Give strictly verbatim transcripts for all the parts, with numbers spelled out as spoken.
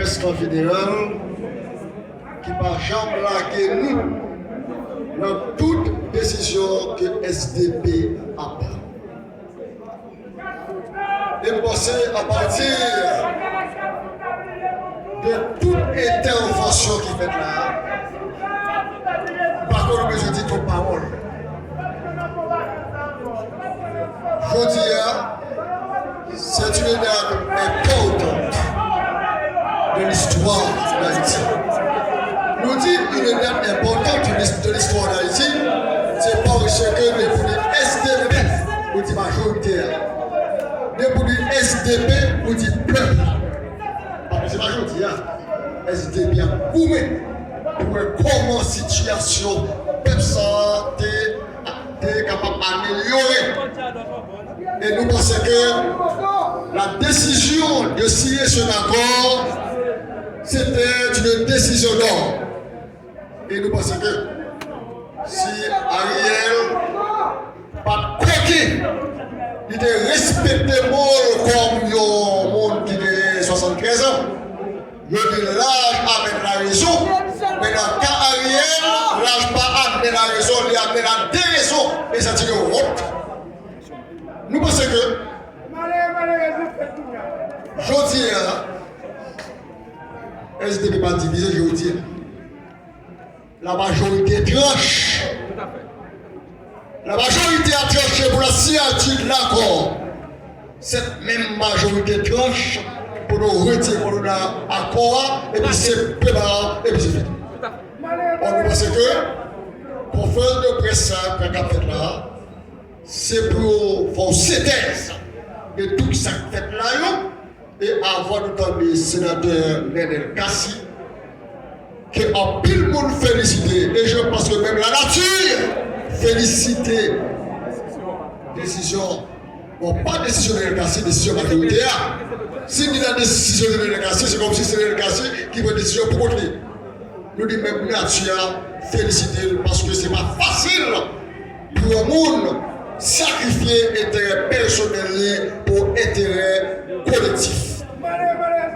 Près an jeneral, ki pa janm lage nou nan tout desizyon ke S D P ap pran. E m panse, apati de tout entèvansyon ki fèt la, m pa konn bezwen di twòp pawòl. Jodi a, c'est une date importante de l'histoire d'Haïti. Nou di une date importante de l'his- de l'histoire d'Haïti, se paske depi nou di S D P, nou di majorite a. Depi nou di S D P, nou di pèp la. Paske se pa jodi a, S D P ap goumen pou wè kòman sitiyasyon pèp sa a te, te kapab amelyore. E nou panse ke la décision de signer cet accord, c'était une décision d'or. E nou panse ke si Ariel pa t koken, li te respekte mo l kòm yon moun ki genyen swasanntrèz an. Yo di laj amèn larezon, men nan ka Ariel, laj pa amèn larezon, li amèn a derezon, e sa ti gen wont. Nou panse ke jodi a, S D P pa divize jodi a. La majorité tranche. La majorité a tranché pour la signature de l'accord. Cette même majorité tranche pou nou retire kò nou nan akò a, epi se pèp la, epi se fini. Bon, nou panse ke konferans de près sa k ap fèt la, se pou fè w sentèz de tout sa k fèt la yo. E avan nou tande senatè Nènèl Cassy, ke anpil moun felisite, e je pense que même la nature félicite desizyon, bon, pa desizyon Nènèl Cassy, desizyon majorite a. Si m di la desizyon Nènèl Cassy, se kòmsi se Nènèl Cassy ki pran desizyon pou kont li. Nou di menm nati a felisite l, paske se pa fasil pou yon moun sakrifye enterè pèsonèl li pou enterè kolektif.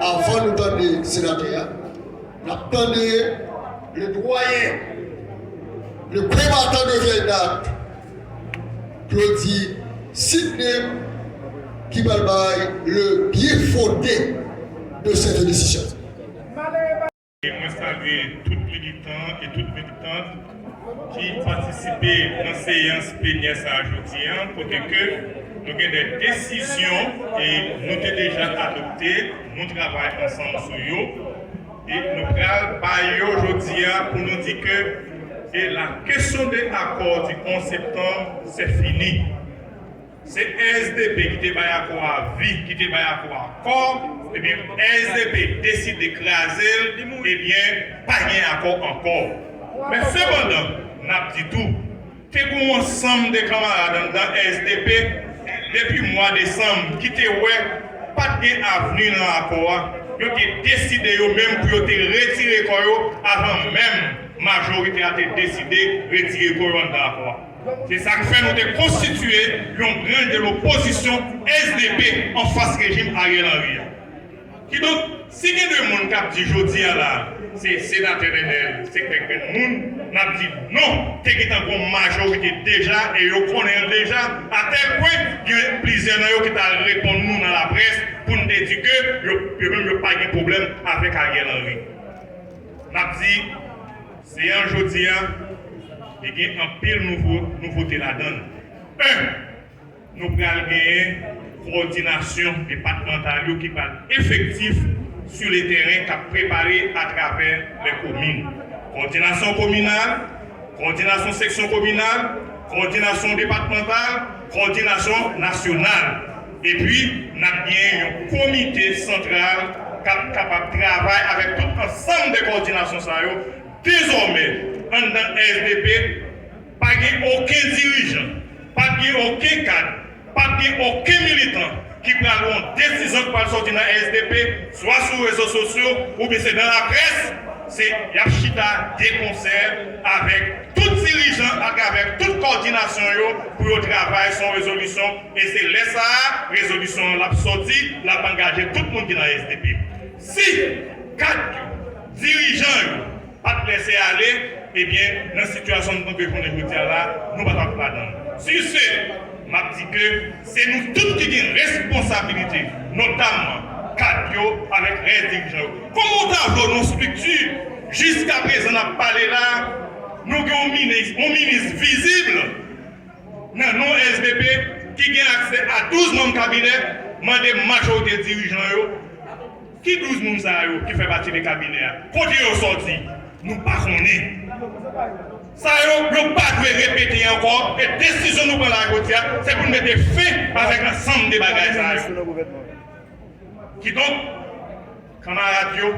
Avan nou tande senatè a, n ap tande le doyen, le combattant de vieille date, Claudy Sidney, ki pral bay le bien fondé de cette décision. E mwen salye tout militan e tout militant ki patisipe nan seyans plenyè sa a jodi a, kote ke nou gen de desizyon e nou te deja adopte, nou travay ansanm sou yo, e nou pral bay yo jodi a pou nou di ke e la kesyon de akò di onz septanm, se fini. Se S D P ki te bay akò a vi, ki te bay akò a kò, ebyen, S D P deside kraze l, ebyen, pa gen akò ankò. Men sepandan, n ap di tou, te gen yon ansanm de kanmarad anndan S D P depi mwa desanm ki te wè pa t gen avni nan akò a, yo te deside yo menm pou yo te retire kò yo avan menm majorite a te deside retire kò yo anndan akò a. Se sa k fè nou te konstitye yon branch de lopozisyon S D P anfas rejim Ariel Henry a. Kidonk, si gen de moun k ap di jodi a la, se senatè Nènèl, se kèk grenn moun, n ap di non, te gentan gen yon majorite deja e yo konnen l deja, atèl pwen gen plizyè nan yo ki t al reponn nou nan laprès pou n te di ke yo, yo menm yo pa gen pwoblèm avèk Ariel Henry. N ap di, seyans jodi a, li gen anpil nouvo, nouvote ladan l. En, nou pral genyen kowòdinasyon depatmantal yo ki pral efektif sou le teren k ap prepare atravè lè komin. Kowòdinasyon kominal, kowòdinasyon seksyon kominal, kowòdinasyon depatmantal, kowòdinasyon nasyonal. Epi, n ap genyen yon komite santral k ap kapab travay avèk tout ansanm de kowòdinasyon sa yo. Dezòmè, anndan S D P, pa gen okenn dirijan, pa gen okenn kad, pa gen okenn militan ki pral yon desizyon ki pral sòti nan S D P, swa sou rezo sosyo oubyen se nan laprès, se y ap chita de konsè avèk tout dirijan atravè tout kowòdinasyon yo pou yo travay sou yon rezolisyon, e se lè sa a, rezolisyon an l ap sòti, l ap angaje tout moun ki nan S D P. Si Kad yo, dirijan yo pa t lèse ale, ebyen, nan sitiyasyon nou twouve jounen jodi a la, nou pa t ap ladan l. Sur ce, m ap di ke se nou tout ki gen responsabilite, notamman kad yo avèk rès dirijan yo. Kòman w ta vle w nan yon estrikti, jiskaprezan n ap pale la, nou gen yon minis, yon minis vizib nan non S D P ki gen aksè a douz manm kabinè, mande majorite dirijan yo, ki douz moun sa yo ki fè pati de kabinè a? Kote yo sòti? Nou pa konnen. Sa yo, yo pa dwe repete ankò, e desizyon nou pran la jodi a, se pou n mete fen avèk ansanm de bagay sa yo. Kidonk, kanmarad yo,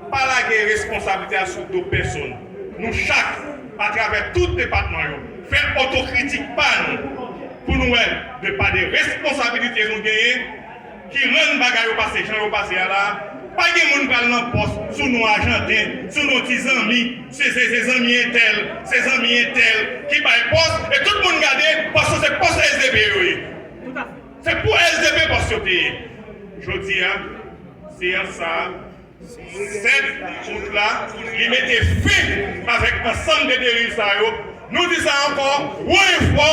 pa lage responsablite a sou do pèsonn. Nou chak, atravè tout depatman yo, fè otokritik pa nou pou nou wè de pa de responsabilite nou genyen ki rann bagay yo pase jan yo pase a la. Pa gen moun pral nan pòs sou non Ajanten, sou non ti zanmi, se, se, se zanmi entèl, se zanmi entèl ki bay pòs, e tout moun gade, paske se pòs S D P yo ye. Se pou S D P pòs yo te ye. Jodi a, seyans sa a, sèt out la, li mete fen avèk ansanm de deriv sa yo. Nou di sa ankò, wo e fò,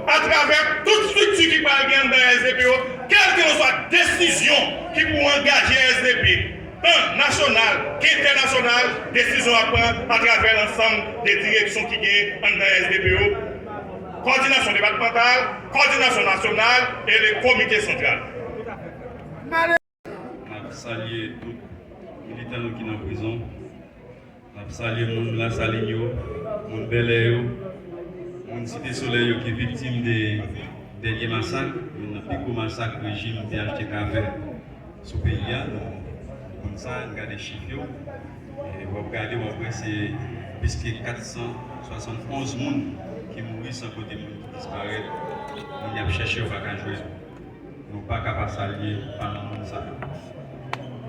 atravè tout estrikti ki pral gen anndan S D P yo, kèlkeswa desizyon ki pou angaje S D P, tan nasyonal ke entènasyonal, desizyon ap pran atravè ansanm de direksyon ki gen anndan S D P yo, kòdinasyon depatmantal, kòdinasyon nasyonal e le komite santral. N ap salye tout militan nou ki nan prizon. N ap salye moun Lasalin yo, moun Bèlè yo, moun Site Solèy yo ki viktim de dènye masak, youn nan pi gwo masak rejim P H T K fè sou peyi a. Nou konn sa, n gade chif yo. E w ap gade, w ap wè se plis ke kat san swasann onz moun ki mouri san kote moun ki disparèt, moun y ap chèche yo pa ka jwenn. Nou pa ka pa salye fanmi moun sa yo.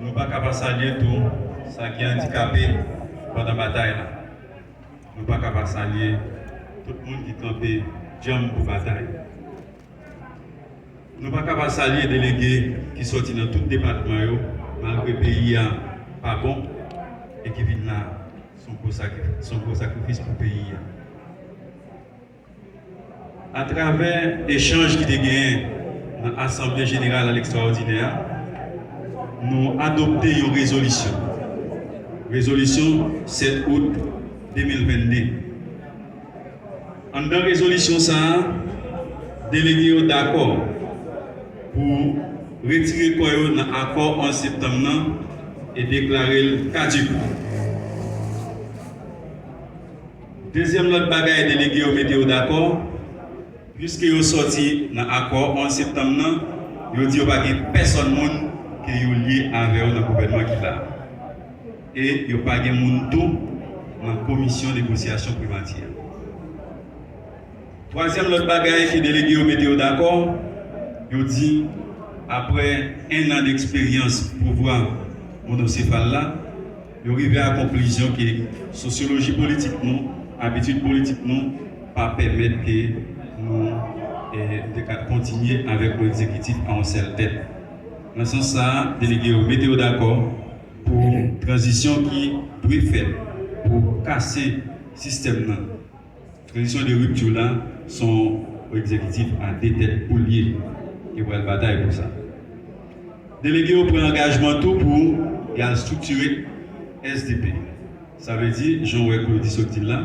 Nou pa ka pa salye tou sa ki andikape pandan batay la. Nou pa ka pa salye tout moun ki kanpe djanm pou batay. Nou pa ka pa salye delege ki sòti nan tout depatman yo, malgre peyi a pa bon, e ki vin la. Se yon gwo sakri-, se yon gwo sakrifis pou peyi a. Atravè echanj ki te genyen nan Asanble Jeneral a Lekstraòdinè a, nou adopte yon rezolisyon. Rezolisyon sèt out de mil vennde. Anndan rezolisyon sa a, delege yo dakò pou retire kò yo nan akò onz septanm nan e deklare l kadik. Dezyèm lòt bagay delege yo mete yo dakò, piske yo sòti nan akò onz septanm nan, yo di yo pa gen pèsòn moun ke yo lye avè yo nan gouvènman ki la a. E yo pa gen moun tou nan komisyon negosyasyon primati a. Twazyèm lòt bagay ke delege yo mete yo dakò, yo di, apre en an deksperyans pouvwa monosefal la, yo rive a konklizyon ke sosyoloji politik nou, abitid politik nou, pa pèmèt ke nou, eh, nou te ka kontinye avèk yon egzekitif a yon sèl tèt. Nan sans sa a, delege yo mete yo dakò pou tranzisyon ki dwe fèt pou kase sistèm nan. Tranzisyon de ripti la, se yon egzekitif a de tèt pou l ye. Yo pral batay pou sa. Delege yo pran angajman tou pou y al estriktire S D P. Sa vle di, jan w wè Claudy sot di l la,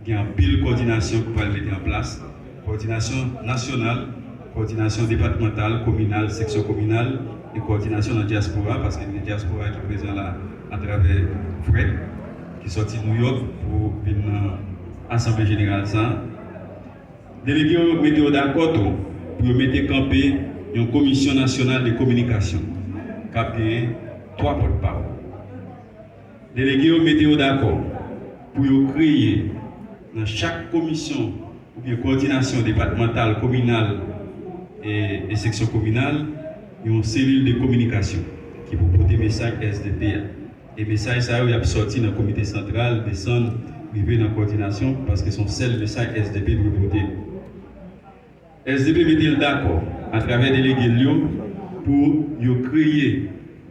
gen anpil kòdinasyon ki pral mete an plas, kòdinasyon nasyonal, kòdinasyon depatmantal, kominal, seksyon kominal, e kòdinasyon nan dyaspora, paske gen dyaspora ki prezan la atravè frè ki sòti Nouyòk pou vin nan Asanble Jeneral sa a. Delege yo mete yo dakò tou pou yo mete kanpe yon komisyon nasyonal de kominikasyon k ap genyen twa pòtpawòl. Delege yo mete yo dakò pou yo kreye nan chak komisyon oubyen kòdinasyon depatmantal, kominal e, e seksyon kominal yon selil de kominikasyon ki pou pote mesaj S D P a. E mesaj sa yo, y ap sòti nan komite santral, desann, rive nan kòdinasyon, paske se yon sèl mesaj S D P dwe pote. S D P mete l dakò, atravè delege l yo, pou yo kreye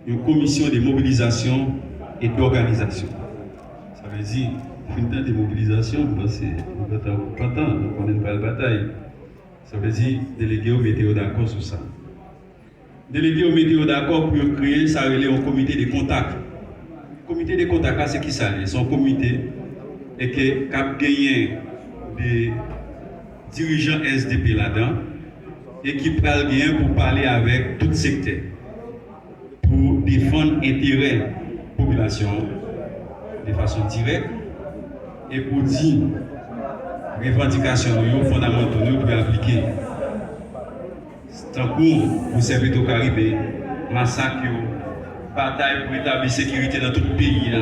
yon komisyon de mobilizasyon e dòganizasyon. Sa vle di, fin tande mobilizasyon, nou panse nou kontan, kontan, nou konnen n pral batay. Sa vle di, delege yo mete yo dakò sou sa. Delege yo mete yo dakò pou yo kreye sa rele yon komite de kontak. Komite de kontak la, se ki sa l ye? Se yon komite e ke k ap genyen de dirijan S D P ladan e ki pral genyen pou pale avèk tout sektè pou defann enterè popilasyon an de fason dirèk e pou di revandikasyon nou yo, fondamanto nou yo pou yo aplike. Tankou pou Sè Petwokaribe, masak yo, batay pou retabli sekirite nan tout peyi a,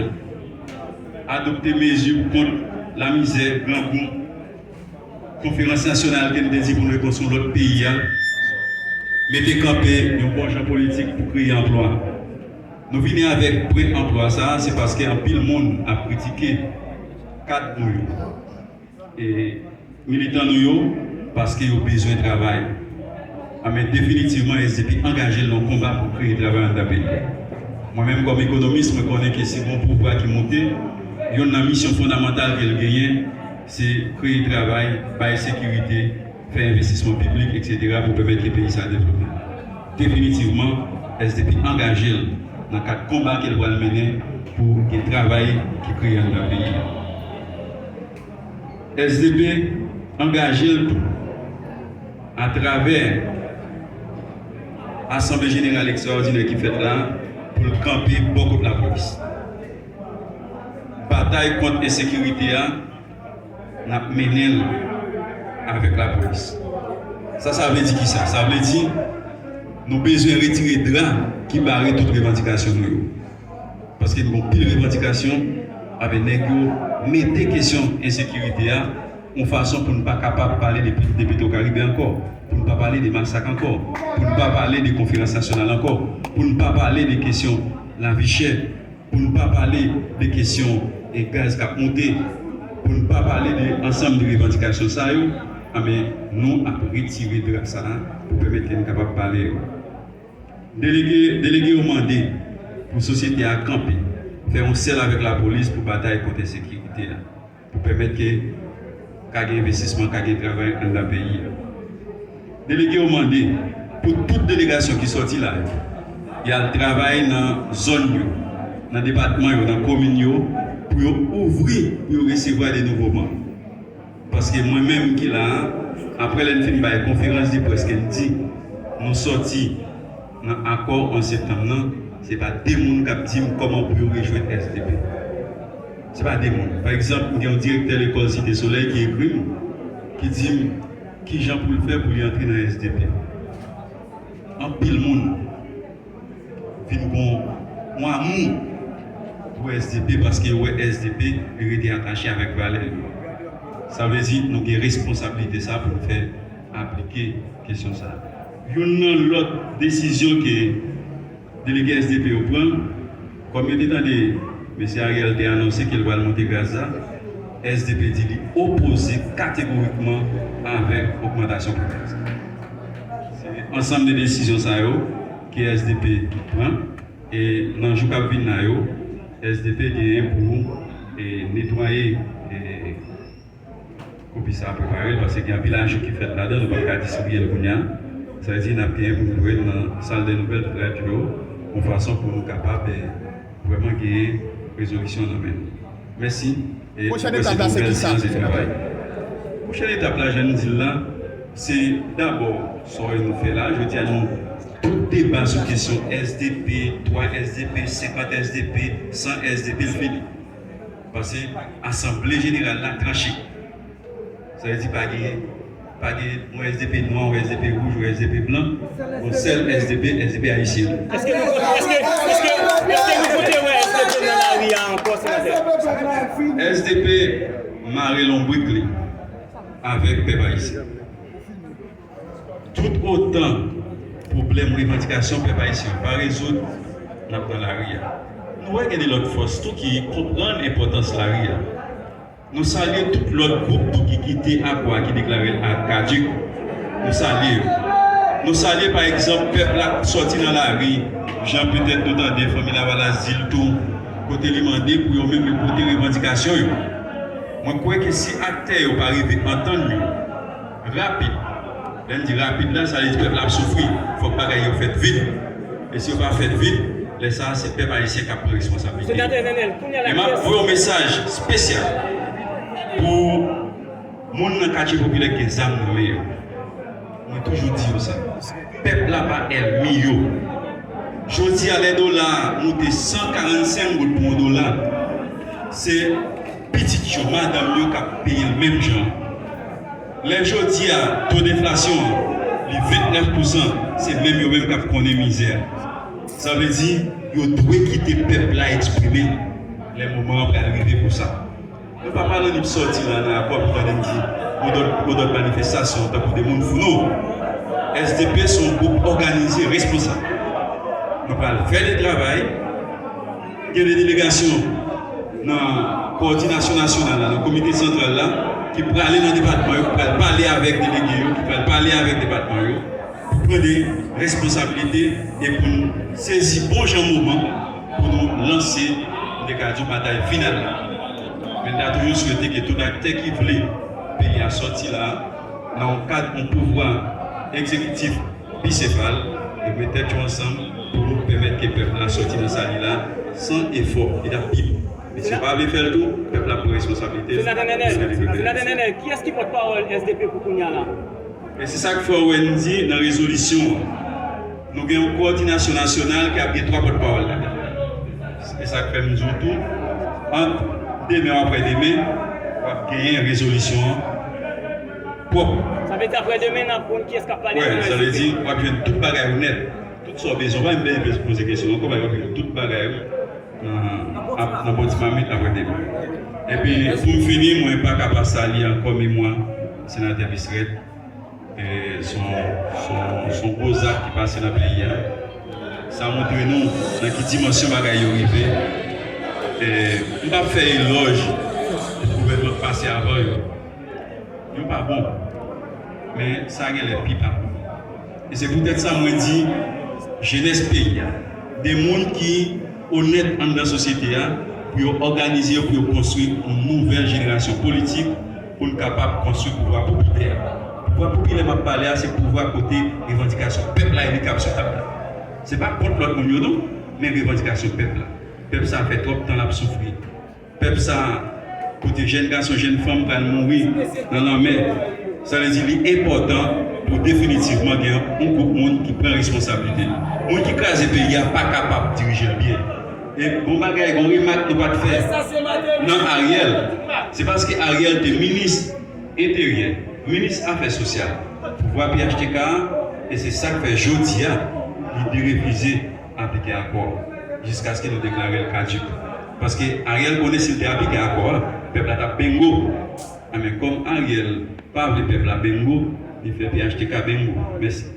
adopte mezi kont lamizè, grangou, konferans nasyonal ke n te di pou n rekonstwi yon lòt peyi a, mete kanpe yon bon jan politik pou kreye anplwa. Nou vini avèk pwen anplwa sa a, se paske anpil moun ap kritike kad nou yo. E militan nou yo, paske yo bezwen travay. A, men definitivman, S D P angaje l nan yon konba pou kreye travay anndan peyi a. Mwen menm, kòm ekonomis, mwen konnen ke si gon pouvwa ki monte, youn nan misyon fondamantal ke l genyen, se kreye travay, bay sekirite, fè envestisman piblik, etsetera, pou pèmèt ke peyi sa a devlope. Definitivman, S D P angaje l nan kad konba ke l pral mennen pou gen travay ki kreye anndan peyi a. S D P angaje l tou atravè Asanble Jeneral Ekstraòdinè ki fèt la pou l kanpe bò kot lapolis. Batay kont ensekirite a, n ap mennen l avèk lapolis. Sa, sa vle di kisa? Sa vle di nou bezwen retire dra ki bare tout revandikasyon nou yo. Paske n gen anpil revandikasyon, a, men nèg yo mete kesyon ensekirite a yon fason pou n pa kapab pale de, de Petwokaribe ankò, pou n pa pale de masak ankò, pou n pa pale de konferans nasyonal ankò, pou n pa pale de kesyon lavi chè, pou n pa pale de kesyon, e, gaz k ap monte, pou n pa pale de ansanm de revandikasyon sa yo, a, men nou ap retire dra sa a pou pèmèt ke n kapab pale yo. Delege, delege yo mande pou sosyete a kanpe, fè yon sèl avèk lapolis pou batay kont ensekirite a, pou pèmèt ke ka gen envestisman, ka gen travay anndan peyi a. Delege yo mande pou tout delegasyon ki sòti la yo, y al travay nan zòn yo, nan depatman yo, nan komin yo, pou yo ouvri, pou yo resevwa de nouvo manm. Paske mwen menm ki la a, apre lè n fin bay konferans de près ke n di nou sòti nan akò onz septanm nan, se pa de moun k ap di m kòman pou yo rejwenn S D P. Se pa de moun. Pa egzanp, m gen yon direktè lekòl Site Solèy ki ekri m, ki di m kijan pou l fè pou li antre nan S D P. Anpil moun vin gon yon amou pou S D P paske yo wè S D P li rete atache avèk valè yo. Sa vle di nou gen responsablite sa pou n fè aplike kesyon sa. Youn nan lòt desizyon ke delege S D P yo pran, kòm yo te tande mesye Ariel te anonse ke l pral monte gaz la, S D P di li opoze kategorikman avèk ogmantasyon pri gaz la. Se ansanm de desizyon sa yo ke S D P pran, e nan jou k ap vin la yo, S D P genyen pou, e, netwaye, e, kopi sa a, prepare l, paske gen anpil ajou ki fèt ladan, nou p ap ka distribiye l kounye a. Sa vle di n ap genyen pou nou voye l nan sal de nouvèl tout radyo yo, yon fason pou nou kapab, e, vrèman genyen rezolisyon nan men nou. Mèsi. E pwochèn etap la, se kisa? Pwochèn etap la, jan n di l la, se dabò sa w wè nou fè la. Jodi a, nou, tout deba sou kesyon S D P, twa S D P, senkant S D P, san S D P, l fini. Paske Asanble Jeneral la tranche. Sa vle di pa gen, pa gen yon S D P nwa, yon S D P wouj, yon S D P blan, yon sèl S D P, S D P ayisyen. Èske nou, èske, èske, èske nou pote wè S D P nan lari a ankò, senatè? S D P mare lonbrik li avèk pèp ayisyen. Tout otan pwoblèm revandikasyon pèp ayisyen pa rezoud, n ap nan lari a. Nou wè gen de lòt fòs tou ki konprann enpòtans lari a. Nou salye tout lòt gwoup tou ki kite akò a, ki deklare l a kadik. Nou salye yo. Nou salye, pa egzanp, pèp la k sòti nan lari, jan petèt nou tande Fanmi Lavalas di l tou, kote li mande pou yo menm yo pote revandikasyon yo. Mwen kwè ke si aktè yo pa rive antann yo rapid, lè n di rapid la, sa vle di pèp la ap soufri, fòk bagay yo fèt vit. E si yo pa fèt vit, lè sa a, se pèp ayisyen k ap pran responsablite. Senatè Nenel, kounye a la, e m ap voye yon mesaj espesyal pou moun nan katye popilè ki gen zam nan men yo. Mwen toujou di yo sa. Pèp la pa ènmi yo. Jodi a, lè dola a moute san karannsenk goud pou yon dola, se pitit yo, madanm yo k ap peye l menm jan. Lè jodi a, to deflasyon an, li vennèf pousan, se menm yo menm k ap konnen mizè a. Sa vle di, yo dwe kite pèp la eksprime lè moman an pral rive pou sa. Nou pa pale annik sòti la nan akò pou tande m di modòd, modòd manifestasyon tankou de moun fou, non. S D P se yon gwoup òganize, responsab. Nou pral fè de travay. Gen de delegasyon nan kowòdinasyon nasyonal la, nan komite santral la, ki prale nan depatman yo, ki pral pale avèk delege yo, ki pral pale avèk depatman yo, pou pran de responsablite e pou n sezi bon jan moman pou nou lanse, m te ka di w, batay final la. Men n ta toujou swete ke tout aktè ki vle peyi a sòti la, nan yon kad yon pouvwa egzekitif bisefal, yo met tèt yo ansanm pou pèmèt ke pèp la sòti nan sa li la san efò. Li t ap pi bon. Men si yo pa vle fè l tou, pèp la pran responsablite l. Senatè Nenel, Senatè Nenel, kiyès ki pòtpawòl S D P pou kounye a la? E se sa k fè w wè n di nan rezolisyon an, nou gen yon kowòdinasyon nasyonal ki ap gen twa pòtpawòl ladan. E sa k fè m di w tou, ant demen ou aprè demen, w ap genyen rezolisyon an pwòp. Sa vle di aprè demen, n ap konn kiyès k ap pale nan S D P. Wè, sa vle di w ap jwenn tout bagay ou nèt. Tout sa w bezwen, w pa menm bezwen poze kesyon ankò, w ap jwenn tout bagay ou nan, ap, nan bò ti mamit aprè demen. Epi, pou m fini, mwen pa ka pa salye ankò memwa Senatè Bisrèt. E, se yon, se yon, se yon gwo zak ki pase nan peyi a. Sa montre nou nan ki dimansyon bagay yo rive. E, m p ap fè elòj pou gouvènman k pase avan yo. Yo pa bon. Men sa genlè pi pa bon. E se poutèt sa mwen di, jenès peyi a, de moun ki onèt anndan sosyete a, pou yo òganize yo, pou yo konstwi yon nouvèl jenerasyon politik, pou n kapab konstwi pouvwa popilè. Pouvwa popilè m ap pale a, se pouvwa kote revandikasyon pèp la e li k ap sou tab la. Se pa kont lòt moun yo non, men revandikasyon pèp la. Pèp sa fè twòp tan l ap soufri. Pèp sa a, kote jèn gason, jèn fanm pral mouri nan lanmè, sa vle di li enpòtan pou definitivman gen yon gwoup moun ki pran responsablite l. Moun ki kraze peyi a pa kapab dirije l byen. E gon bagay, gon remak nou pa t fè nan Ariel, se paske Ariel te minis enteryè, minis afè sosyal, pouvwa P H T K a, e se sa k fè jodi a, li derefize aplike akò a, jiskaske nou deklare l kadik. Paske Ariel konnen si l te aplike akò a, pèp la t ap bengo. Enben, kòm Ariel pa vle pèp la bengo, li fè P H T K bengo. Mèsi.